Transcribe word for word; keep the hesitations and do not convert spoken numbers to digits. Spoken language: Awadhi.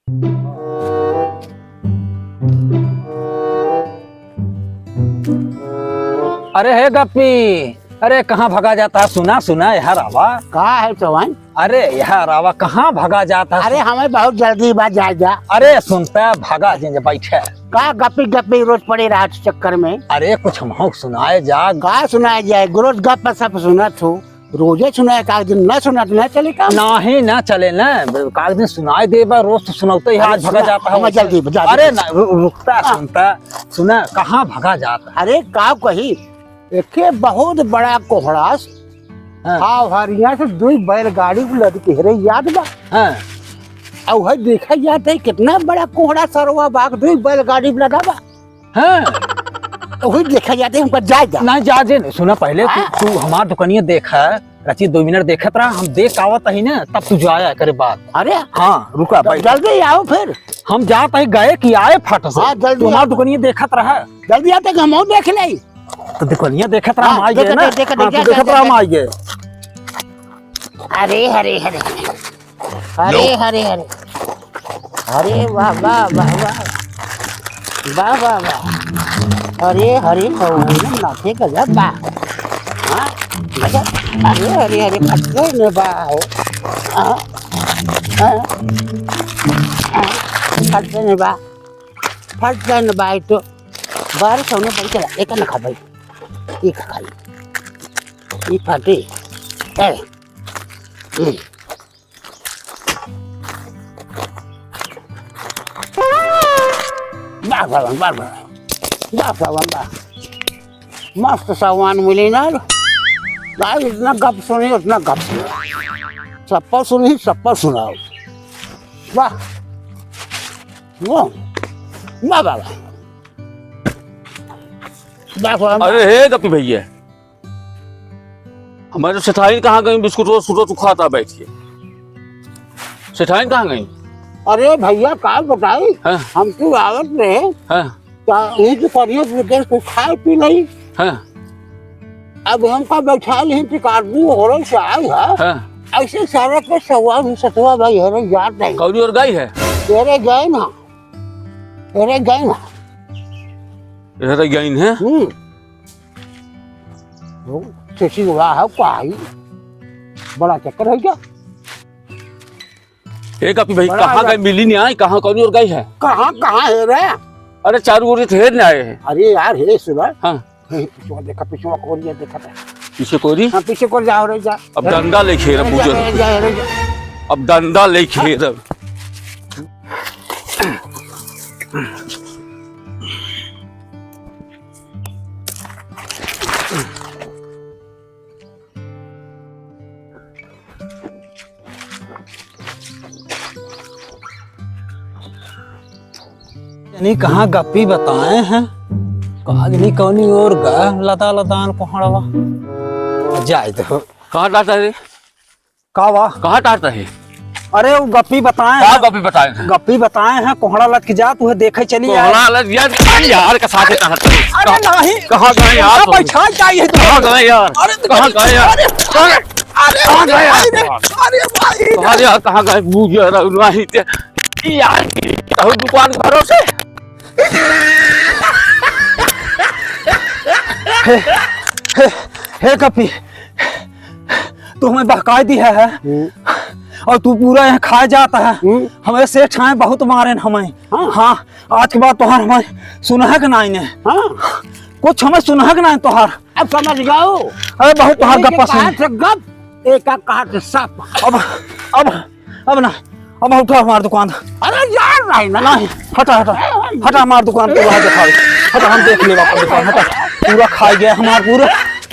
अरे हे गप्पी, अरे कहाँ भगा जाता है? सुना, सुना, यहाँ आवा। का है चौहान? अरे यहाँ आवा, कहाँ भगा जाता है? अरे हमें बहुत जल्दी बा, जा, जा। अरे सुनता, भगा जिन, बैठे। का गप्पी गप्पी रोज पड़े रहा चक्कर में? अरे कुछ हमहू सुनाए जा। का सुनाए जाए? रोज गप सब सुनत हो। रोजे सुनाए, काग दिन ना सुनात ना चले काम? नाही, ना चले ना। काग दिन सुनाए देबा, रोज तो सुनौते ही, अरे आज भगा सुना, जाता है हम वैसे। जल्दी, जल्दी। अरे ना, रु-, रुकता, हाँ। सुनता, सुना, कहाँ भगा जाता है? अरे का कही, एके बहुत बड़ा कोहड़ास, हाँ। हाँ, हरिया से दुई बैलगाड़ी को लद के हेरे याद बा। हाँ। और है देखा जाता है कितना बड़ा कोहड़ा सरवा बाग दुई बैलगाड़ी में लदा बा। हाँ। तो वही देखा जाते, हमका जाए जा। नहीं, जा जे नहीं। सुना, पहले तू, हाँ। तू हमार दुकनिया देखा, रची दो मिनट देखत रहा, हम देख आवत ही ना, तब तू जाया करे बात। अरे। हाँ, रुका, जल-, बैठ। जल्दी आओ फिर। हम जात ही गए कि आए फट से। हाँ, जल्दी तू हमार आओ। दुकनिया देखत रहा। जल्दी आते कि हम और देख ले। तो दुकनिया देखत रहा, हाँ, हम आ गए देखत, ना। देखत, हाँ, तू देखत, देखत रहा, हम देखत। आ गए। अरे, अरे, अरे। अरे, अरे, अरे। अरे, वाह, वाह, वाह, वाह। वाह, वाह, वाह। अरे, अरे, कौन नाचे गजब बा। हाँ, गजब। अरे, अरे, अरे, फटके ने बा हो। हाँ, हाँ, हाँ, फटके ने बा। फटके ने बा, तो बाहर सोने पर चला, एक ना खा भाई। एक खा भाई। ई फाटे। ए। हम्म। वाह, वाह, वाह, वाह। वाह, वाह, वाह, वाह। मस्त सामान मिली ना। भाई, इतना गप सुनी, उतना गप सुनी। सप्पा सुनी, सप्पा सुनाओ। वाह। वाह। वाह, वाह, वाह। वाह, वाह, वाह। अरे हे गप्पी भैया, हमारे सेठाइन कहाँ गई? बिस्कुट रोज, रोज खाता बैठ के। सेठाइन कहाँ गई? अरे भैया, का बताई? हाँ। हम तो आवत रहे। हाँ। तो यही तो करिए, देख कुछ खाए पी नहीं। हाँ। अब हमका बैठा ली, टिकारबू होरे से आए है। हाँ। ऐसे सारा के सवा भी सतवा भाई, हेरे जात नहीं। कौनी और गई है? हेरे गए ना। हेरे गए ना। हेरे गई है? हम्म। वो चेची हुआ है, का आई? बड़ा चक्कर है क्या? ए गप्पी भाई, बड़ा कहाँ आया। गए? मिली नहीं आई, कहाँ, कौनी और गई है? कहाँ, कहाँ है रे? अरे, चारू ओर तो हेर नहीं आए हैं। अरे यार, हे सुना। हाँ। हे, पीछे देखा, पीछे कोरिया देखा था। पीछे कोरी? हाँ, पीछे कोरिया हो रही जा। अब डंडा ले खेर, जा, बुझो। जा, जा, जा। अब डंडा ले खेर। यानी कहाँ गप्पी बताए हैं, कहाँ नहीं कौनी और गा लदा लदान कोहड़वा। जाए तो। कहाँ जाता है रे? का वा? कहाँ टारता है? अरे, वो गप्पी बताए का हैं। गप्पी बताए हैं? गप्पी बताए हैं, कोहड़ा लद के जा, तुहे देखे चली आए। कोहड़ा लद यार, यार का साथे टारता है। अरे कहाँ, नहीं। कहाँ गए यार तुम? बैठा चाहिए तो। कहाँ गए यार? अरे, कहाँ गए यार? अरे, अरे, अरे, कहाँ गए यार? अरे, अरे भाई। कहाँ यार, कहाँ गए? मुझे नहीं ते यार, कहूँ दुकान भरोसे। हे, हे, हे गप्पी, तू हमें बहकाई दी है, है? हम्म। और तू पूरा यहाँ खाए जाता है। हम्म। हमें सेठ आए बहुत मारे न हमें। हाँ। हाँ, आज के बाद तोहार हमें सुनहक नाई ने। हाँ। कुछ हमें सुनहक नाई तोहार। अब समझ गयो। अरे बहुत तोहार एक गप्पा सुन। काट से गप, एक काट से सप। अब, अब अब ना, अब उठा हमार दुकान। अरे यार, नहीं ना। नहीं, हटा, हटा। हटा हमार दुकान, तू वहाँ दिखाओ। हटा, हम देख लेब आपन दुकान, हटा। पूरा खाई गया हमार पूरा।